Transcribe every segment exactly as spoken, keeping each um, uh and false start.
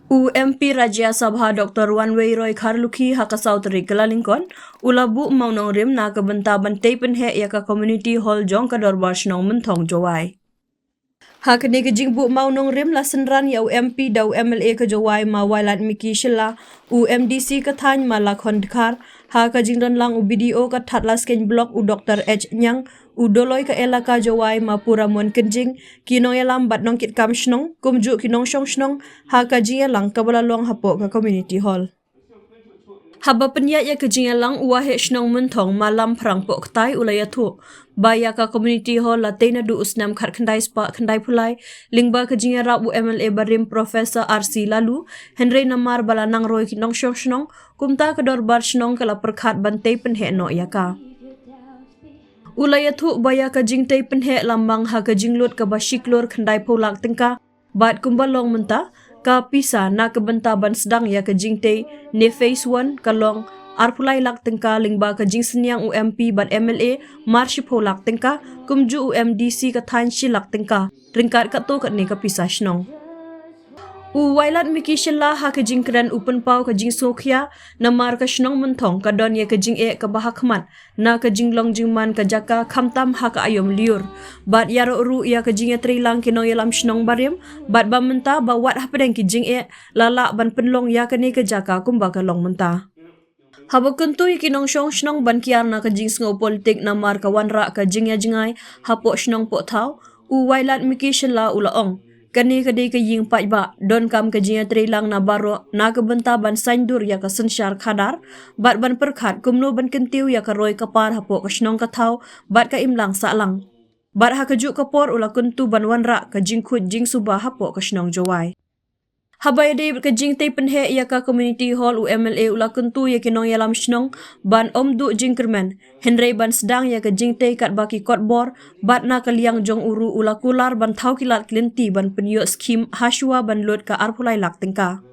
U M P Rajya Sabha Doctor Wanwei Roy Kharlukhi ha ka saw tarik Kyllalyngkot u la buh mawnongrim na ka bynta ban tei pynheh ïa ka Community Hall jong ka Dorbar Shnong Mynthong Jowai. Ha kane ka jingbuh mawnongrim la synran ïa u M P da u M L A ka Jowai ma Wailadmiki Shylla, u M D C ka thaiñ ma Lakhon Dkhar, ha ka jingdon lang u B D O ka Thadlaskein Block u Doctor H Nyang, u Doloi ka Elaka Jowai ma Puramon Kynjing, ki nongïalam bad nongkitkam shnong, kumjuh ki nongshong shnong, ha ka jingïalang kaba la long hapoh ka Community Hall. Haba pynïaid ïa ka jingïalang, u Waheh Shnong Mynthong ma Lamphrang Pohktai u la ïathuh ba ïa ka Community Hall la tei naduh u snem khatkhyndai spah khyndaiphew lai lyngba ka jingïarap u M L A barim Professor R C Laloo, hynrei namar ba la nang roi ki nongshong shnong, kumta ka Dorbar Shnong ka la pyrkhat ban tei pynheh noh ïa ka. U la ïathuh ba ïa ka jingtei pynheh la mang ha ka jinglut kaba shi klur khyndaiphew lak tyngka, bad kumba long mynta, ka pisa na ka bynta ban sdang ïa ka jingtei ne phase one ka long arphew lai lak tyngka lyngba ka jingsynñiang u M P bad M L A mar shiphew lak tyngka, kumjuh u M D C ka thaiñ shi lak tyngka ryngkat katto katne ka pisa shnong. U Wailadmiki Shylla ha ka jingkren u pynpaw ka jingsngewkhia namar ka shnong Mynthong ka don ïa ka jingeh kaba hakhmat na ka jinglong jingman ka jaka khamtam ha ka aïom lyiur. Bad ïaroh ruh ïa ka jingïatreilang ki nongïalam shnong barim, bad ba mynta ba wat hapdeng ki jingeh, la lah ban pynlong ïa kane ka jaka kumba ka long mynta. Haba kyntu ïa ki nongshong shnong ban kiar na ka jingsngew politik namar ka wanrah ka jingïajngai hapoh shnong poh thaw, u Wailadmiki Shylla u la ong. Kane ka dei ka ïing paidbah, donkam ka jingïatreilang na baroh, na ka bynta ban saiñdur ïa ka synshar khadar, bad ban pyrkhat kumno ban kyntiew ïa ka roi ka par hapoh ka shnong ka thaw, bad ka imlang sahlang. Bad ha kajuh ka por u la kyntu ban wanrah ka jingkhuid jingsuba hapoh ka shnong Jowai. Haba ïadei bad ka jingtei pynheh ïa ka Community Hall, u M L A u la kyntu ïa ki nongïalam shnong ban ym duh jingkyrmen, hynrei ban sdang ïa ka jingtei katba ki kot bor, bad na ka liang jong u ruh u la kular ban thaw ki lad ki lynti ban pynïoh skhim hashwa ban lut ka arphew lai lak tyngka.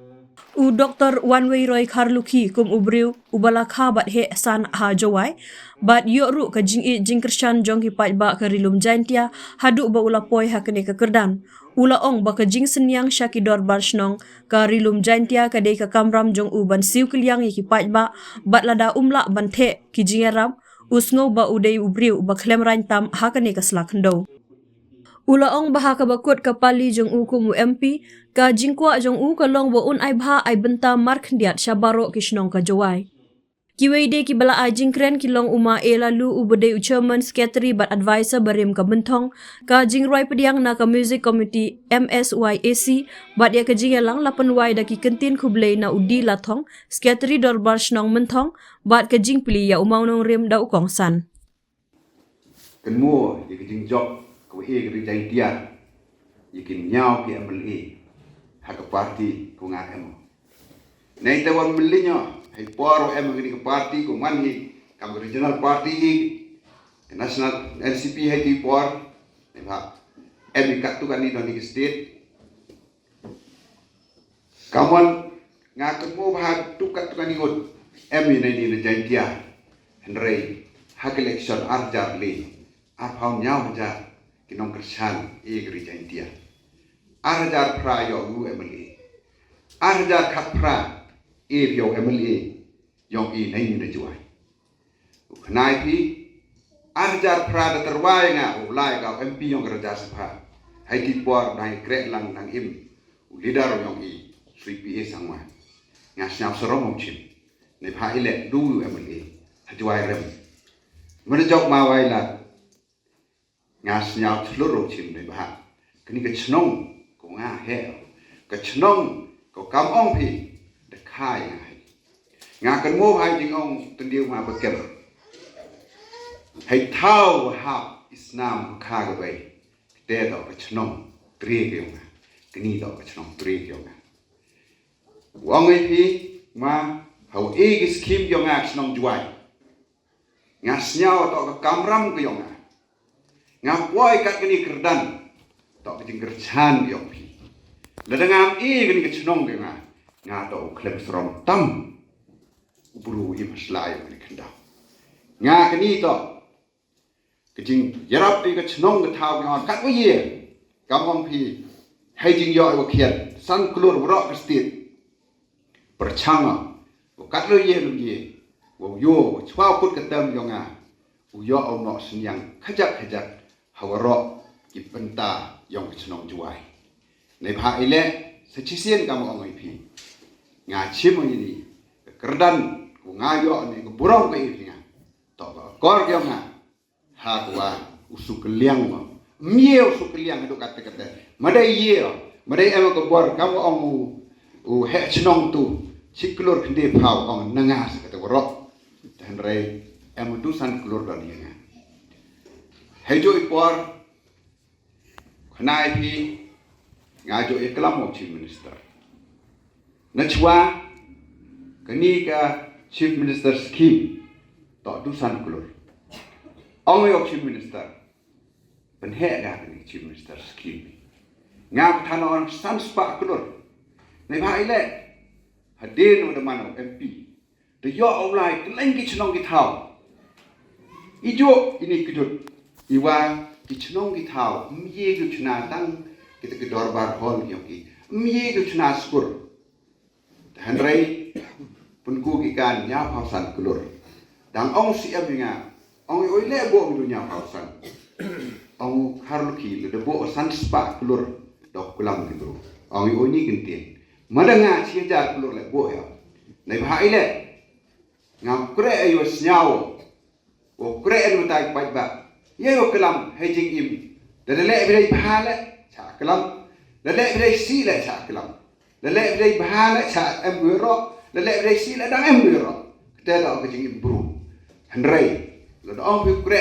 U Doctor Wanwei Roy Kharlukhi kum u briew uba la kha bad heh san ha Jowai, bad ïoh ruh ka jingïeit jingkyrshan jong ki paidbah ka Ri Lum Jaintia haduh ba u la poi ha kane ka kyrdan. U la ong ba ka jingsynñiang sha ki dorbar shnong ka Ri Lum Jaintia ka dei ka kamram jong u ban siew kylliang ïa ki paidbah, bad lada um lah ban theh ki jingïarap, u sngew ba u dei u briew uba khlem rain tam ha kane ka sla khyndew. U la ong ba ha kaba kut ka pali jong u kum u M P, ka jingkwah jong u ka long ba un ai bha ai bynta markhyndiat sha baroh ki shnong ka Jowai. Kiwei de kiba la ai jingkren ki long u Ma A Laloo uba dei u Chairman, Secretary bad Advisor barim ka Mynthong, ka jingrwai pdiang na ka Music Committee M S Y A C, bad ïa ka jingïalang la pynwai da ki kyntien khublei na u D Lathong, Secretary Dorbar Shnong Mynthong, bad ka jingplie ïa u mawnongrim da u kongsan. Kynmaw ïa ka jingjop kaba ïa ka Ri Jaintia, ïa ki ñiaw ki M L A ha ka party kaba nga em. Nangta wan mlien ïa, ha i por u em ha kane ka party, ka man hi kam ka regional party hi, ka national N C P ha i por, ne ba em i katto katne don ha ka state. Ka mon, nga kynmaw ba ha tu katto katne ngut em i na ine i Jaintia. Hynrei ha ka election ar hajar le, arphew hynñiew hajar ki nongkyrshan ïa ka Ri Jaintia. Ar hajar phra ïoh u M L A. Ar hajar khatphra ïoh u M L A ïong i na ine i Jowai. U khynnai phi, ar hajar phra da tyrwa ïa nga u lai ka M P ïong ka Rajya Sabha. Ha i por dang ïakreh lang dang im u leader ïong i, Shri P A Sangma. Nga sngew sarong ong chim. Ne ba i leh du u M L A ha Jowai rem. Mynta jok ma Wailad. Nga sngew thlur ong chim ne ba kane ka chnong kaba nga heh, ka chnong kaba kam ong phi, da kha ïa nga hi. Nga kynmaw ba ha i jingong tyndiw ma ba kem, ha i thaw ba hap i snam ba kha ka bei. Te toh ka chnong tre ka ïong nga. Kane toh ka chnong tre ka ïong nga. Ong ïa phi ma, ha u e ki skhim ka ïong nga ka chnong Jowai. Nga sngew toh ka kamram ka ïong nga. Nga poi kat kane ka kyrdan, toh ka jingkyrshan ka ïong phi. Lada ngam e kane ka chnong ka ïong nga, nga toh u khlem sarong tam u bru im ha sla ïong kane ka khyndai. Nga kane toh ka jingïarap ïa ka chnong ka thaw ka ïong nga katba ïa. Kam ong phi, ha i jingïoh ïa u khian san klur baroh ka state. pyrshang u katno ye lu ye u yo chwa kut ka tem yong nga u yo u nok sniang khajak khajak ha waroh ki pynta yong ka chnong Jwai. Nei bha ile sa chisien kam ong i phi nga chim ong ini ka kerdan ku nga yo ni ka burong ka i phi nga to ka kor yong nga ha kwa u su keliang mo mie u su keliang du kat kat ma dai ye ma dai em ka bor kam ong u u he chnong tu chiklur khndi phau ong nanga sa ka waroh. Hynrei em du san klur don ye nga. Hei jo i por khana i phi nga jo i klam u chief minister na chwa kani ka chief minister scheme to du san klur. Ong i u chief minister pynheh ga kani chief minister scheme nga thano on san spah klur. Nei bha ile hadien u da man u M P da yo u lai kleng ki chnong ki thaw. I jo ini kjut i wa ki chnong ki thaw mye ki chna tang ki te ki dorbar hall ki ki mye ki chna skur. Hynrei pun ku ki kan nya phaw san klur dang ong si em nga ong oi le bo ngi nya phaw san ong khar lu ki le de bo san spah klur dok kulam ki bro ong oi ni kintin. Mada nga chi hajar klur le bo ya. Nei bha ile nga kre ayo snyaw o kre en utai pai ba ye o klam he jing im. Da le le bidai bha le cha klam da le bidai si le cha klam da le bidai bha le cha em guro da le bidai si le dang em guro. Kete da ka jing im bru hynrei lo da ong bi kre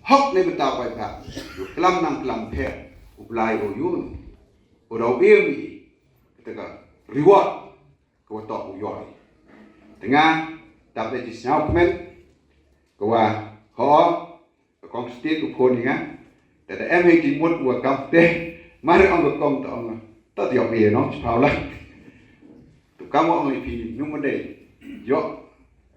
hok ne bita pai ba u klam nang klam phe u blai o yun o da u im i kete ka reward ko to u yoi. Tenga dap de ji sñiaw kmen ko wa ho ko kong state u phone nga da da em hei ti mut wa kam te mar ong ko kong to ong to ti ong ye no chi pau la. Tu kam ong i phi nu mo dei yo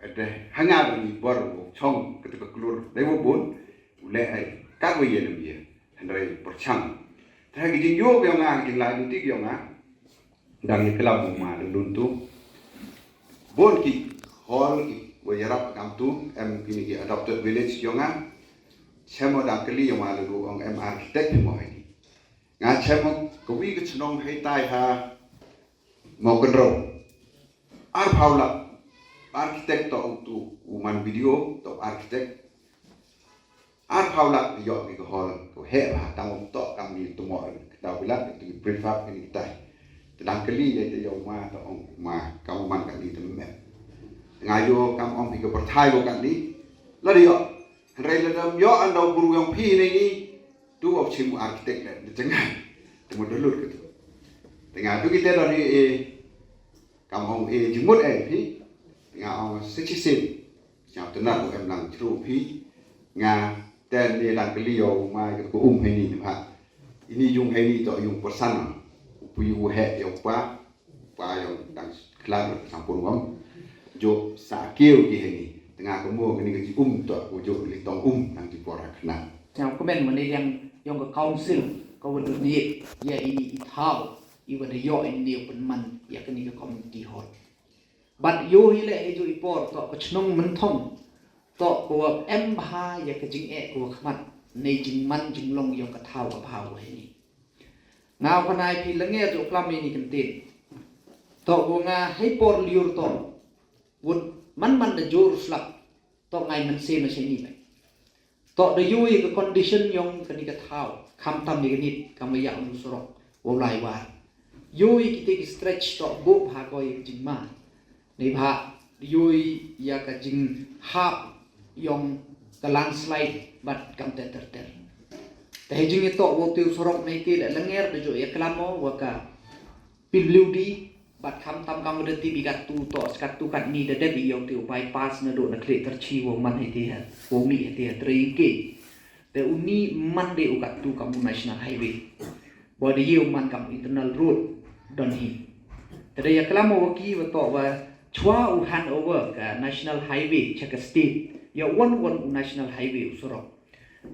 de hanga ni bor chong ke ka klur dei wo bun u le ai ka wo ye nem ye. Hynrei pyrchang te ha ki jing yo ki ong nga ki jing lai ni ti ki ong nga. Dang i klam ma lun tu bon ki hall ki wa yarap kam tu em kini ki adopted village yong nga. Chemo dang kali yong nga lu ong em architect mo hai ni nga chemo ka wi ka chnong hai tai ha mo kan ro ar phaw lak architect to tu u man video to architect ar phaw lak yo ki ko hol ko he ba tang to kam ni to mo ka ta bila ki prefab ni tai. Te dang kali ye te yo ma to ong ma kam man ka ni te me nga yo kam ong ki ko perthai ko ka ni la yo. Hynrei la dam yo an dau buru yong phi ni ni tu wa chim architect le de tengai te mo dolut ke tu tengai tu ki te la ni e kam ong e jimut e phi nga ong se chi sin. Sñiaw tynat u em lang chru phi nga ten ne lang kali yo ma ka ko um hai ni ha ini yung hai ni to yung pasan u pu u he yo pa pa yo dang klan sang pun wam jo sa kiew ki hai ni tenga ko mo ni ka ji um to u jo li tong um nang ji por ha khna. Sñiaw kmen ma ne yang yong ka council ka wa dut ni ya ini i thaw i wa da yo ini u pynman ya kani ka community hall. Bat yo hi le he ju i por to ka chnong mynthong to ko wa em bha ya ka jing e ko wa khmat ne jing man jing long yong ka thaw ka bha wa hi ni. Nga u kanai phi lenge ju klam ni ni kyntin to ko nga hei por liur to wut man man da jur slap to ngai man se ma se ni mai. To da yui ka condition yong kani ka thaw kham tam ni ka nit kam ya unu surok wa lai war yui ki te ki stretch to bo bha ko i jing ma. Ni bha yui ya ka jing hap yong ka landslide bat kam ter ter ter. Te jing to wo te surok ni te la langer da jo ya klamo wa ka P W D bat kham tam kam da ti bi kat tu to skat tu kat ni da dep i yong ti u bypass na do na kre ter chi wo man he ti ha wo mi he ti ha tre ke. Te u ni man de u kat tu kam u national highway. Bo de ye u man kam internal road don hi. Te da ya klamo wa ki wa to wa chwa u hand over ka national highway cha ka state ya won won u national highway u surok.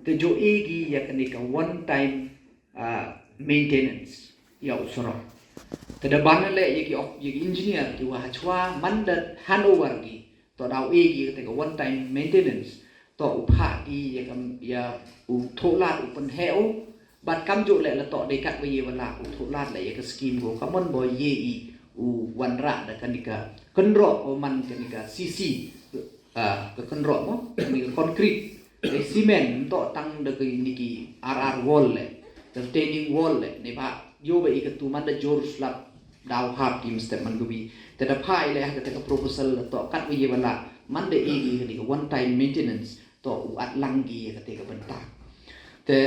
Te jo e gi ya kani ka one time uh, maintenance ya u surok. Te da ban leh ïa ki op-, ïa ki engineer ki wa hachwa man da handover ki, to daw e ki ïa kata ka one time maintenance, to u phah ki ïa ka, ïa u thoh lad u pynheh u. Bad kam ju leh la to dei kat wa ïa wa la u thoh lad la ïa ka scheme ko ka mon bo ïa i u wanrah da kani ka kynroh ko man kani ka C C, ah, ka kynroh mo, kani ka concrete, ka cement, to tang da kani ki R R wall le, retaining wall le, ne ba ïoh ba i ka tu man da jor slap daw hap ki mstep man ka wi. Te da phah i le ha kata ka proposal la to kat wa ïa wa la man da i ki kani ka one time maintenance, to u at lang ki ïa kata ka bynta. Te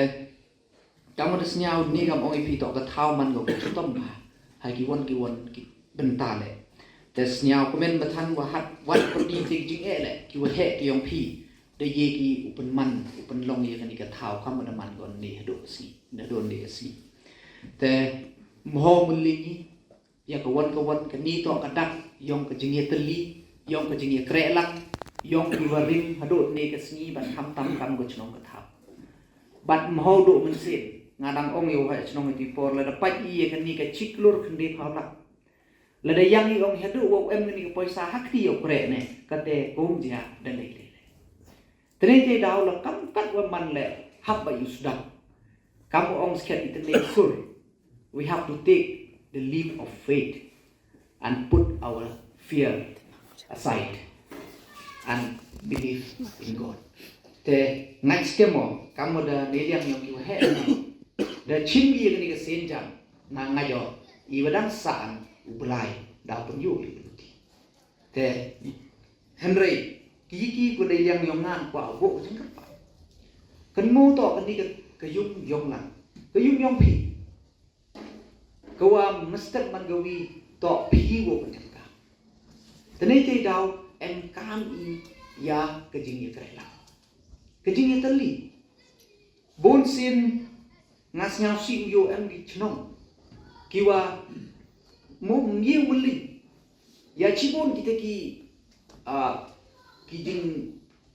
Ka mut sñiaw ni kam ong i phi to ka thaw man ko ka chitom ba ha ki won ki won ki bynta le. Te sñiaw kmen ba than wa hat wat pyrdi te jingeh le ki wa heh ki yong phi. Da ye ki u pynman u pynlong ïa kani ka thaw kam da man ko ni haduh si, haduh ni ka si. Te mho mylli ni ïa ka won ka won ka ni to ka dak yong ka jingïatylli, yong ka jingïakreh lang, yong ki wa rim haduh ne ka sngi ban ham tam kam ka chnong ka thaw. Bad mho duh mynsiem, nga dang ong ïa u ha chnong ïa ti por lada pait ïa ka ni ka chiklur khynde phaw lak. Lada yang i ong haduh wa em ni ka poisa ha kti ïa u kreh ne, kate kum jia da lei lei. Tene te daw la kam kat wa man le hap ba ïu sdang. Kam ong skhet i tene sur. We have to take the leap of faith and put our fear aside and believe in God. Te ngai skemo kam da ne liang yong ïu he da chim ïa kani ka sen jam na ngai yo i wa dang saan u blai da pun yu yu ti. Te hynrei ki ki ku dei liang yong ngan kwa bo ka jingkyrpad. Kan mo to kani ka yung yong lang ka yung yong phi. Ka wa mstep man ka wi to phi wo ka jingka. Tene te daw em kam i ya ka jingïakreh lang ka jingïatylli. Bun sien nga sñiaw si u yo em ki chnong ki wa mo ngi muli ya chi bun kita ki, ah, ki jing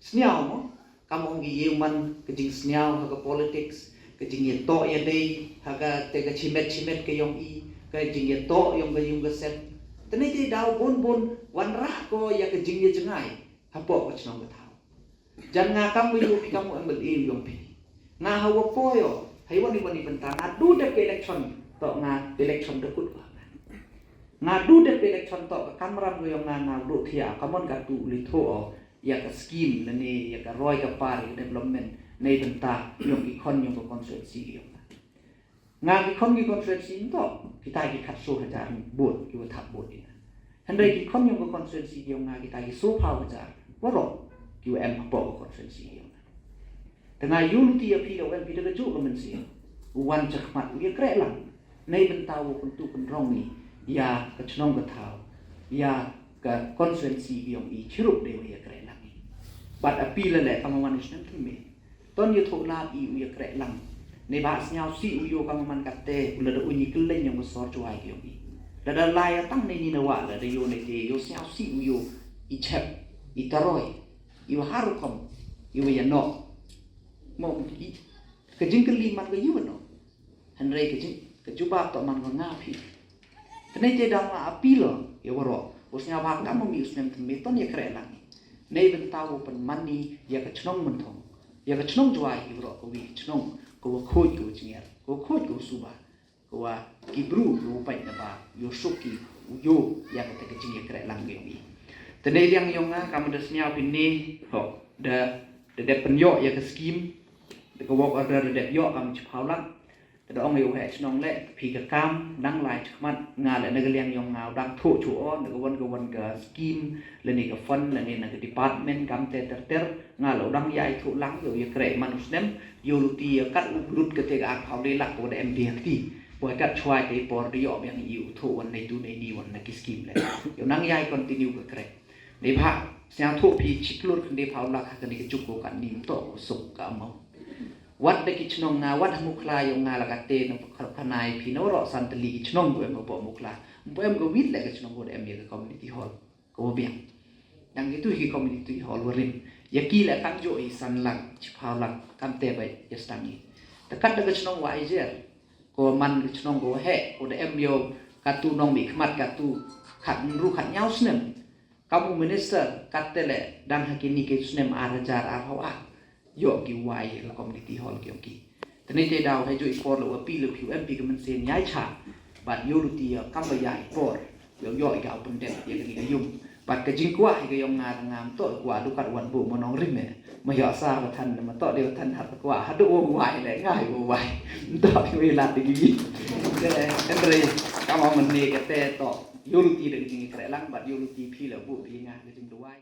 sñiaw mo kam ong ki ye man ka jing sñiaw ha ka politics ka jing ye to ya dei ha ka te ka chimet chimet ka yong i ka jing ye to yong ka yung ka sem. Tene te daw bun bun wan rah ko ya ka jing ye jngai ha po ka chnong ka thaw. Jan nga kam yu pi kam em bel iu yong pi. Nga ha wa po yo hai wani wani benta nga du dep election to nga election de kut wa. Nga du dep election to ka kamram ko yong nga nga du thia kamon ka tu li tho o ya ka scheme ne ne ya ka roi ka par ya development ne benta yong i khon yong ka constituency yong nga. Nga ki khon ki constituency nto kita ki khatso hajar bot ki wa thap bot ina. Hynrei ki khon yong ka constituency yong nga kita ki so phaw hajar warok ki wa em hapo ka constituency yong nga. Te nga yu luti ya phi da wa em phi da ka juk ka mensi u wan chakhmat u ya kreh lang. Nei bynta wa kuntu kunrong ni ya ka chnong ka thaw ya ka constituency yong i chirup de wa ya kreh lang i. Bat api la le kama wan u snem thymme. Ton ïa thoh lad i u ïa kreh lang. Ne ba sñiaw si u yo ka man kate u la da u ñi kylleng yong ka sor chwa ki yong i. La da la ïa tang ne ni na wa la da yo ne te yo sñiaw si u yo i chep i taroi i wa haru kom i wa ïa nok. Mo i ka jingkylli man ka ïa wa nok. Hynrei ka jing ka jubab to man ka nga phi. Tene te dang la apilo ïa waro u sñiaw ba kam mi u snem thymme ton ïa kreh lang. Nei bynta u pynman ni ïa ka chnong Mynthong ïa ka chnong Jwai ïa waro ka wi chnong ka wa khoj ka wa jngiar ka wa khoj ka wa suba ka wa ki bru ka wa pait na ba ïa suk ki u yo ïa ka te ka jing ïa kreh lang ïa wi. Tene liang yong nga kam da sñiaw phi ne ho da da dep pynyo ïa ka scheme da ka work order da dep yo kam chiphaw lang. Te da ong ïa u heh chnong le phi ka kam nang lai chakmat nga le na ka liang yong nga u dang thoh chu o na ka wan ka wan ka scheme le ne ka fund le ne na ka department kam te ter ter nga le u dang ïai thoh lang ïa u ïa kreh man u snem ïa u luti ïa kat u lut ka te ka ar phaw le lak ko da em di hakti. Poi kat chwai te por da ïoh biang ïa u thoh wan nei tu nei ni wan na ki scheme le ïa u nang ïai continue ka kreh. Dei bha sñiaw thoh phi chiklur khynde phaw lak ha kane ka juk ko kat ni to ko suk ka amau. Wat da ki chnong nga wat ha Mukhla yong nga la ka te na pha nai phi na roh san tali ki chnong ko em ko Mukhla. Mpo em ko wit le ka chnong ko em ya ka community hall ko biang. Dang ki tu ki community hall warim ya ki le kam jo i san lang chi phaw lang kam te bai ya stang i. Takat da ka chnong wa ai jer ko man ka chnong ko he ko da em yo Katto nongmihkhmat katto khathynriew khathynñiew snem. Kam u minister katte leh dang ha kine ki snem ar hajar arphew ar. Ïoh ki wai la community hall ki ong ki. Tene te daw ha ïoh i por la wa phi la phi em phi ka mynsiem ïai cha. Bad ïoh luti ïa kam ba ïa i por. Ïoh ïoh i ka u pyndep ïa kane ka ïung. Bad ka jingkwah ïa ka ïong nga ngam to kwah du kat wan bu mo nongrim eh. Ma ïoh sa ba than ma to de ba than har kwah haduh wa wai le ngai wa wai. Nto ki wi lat ki wi. Keneendre kam ong ne ka te to. Ïoh luti da ka jingkhreh lang bad ïoh luti phi la bu phi nga ka jingduwai.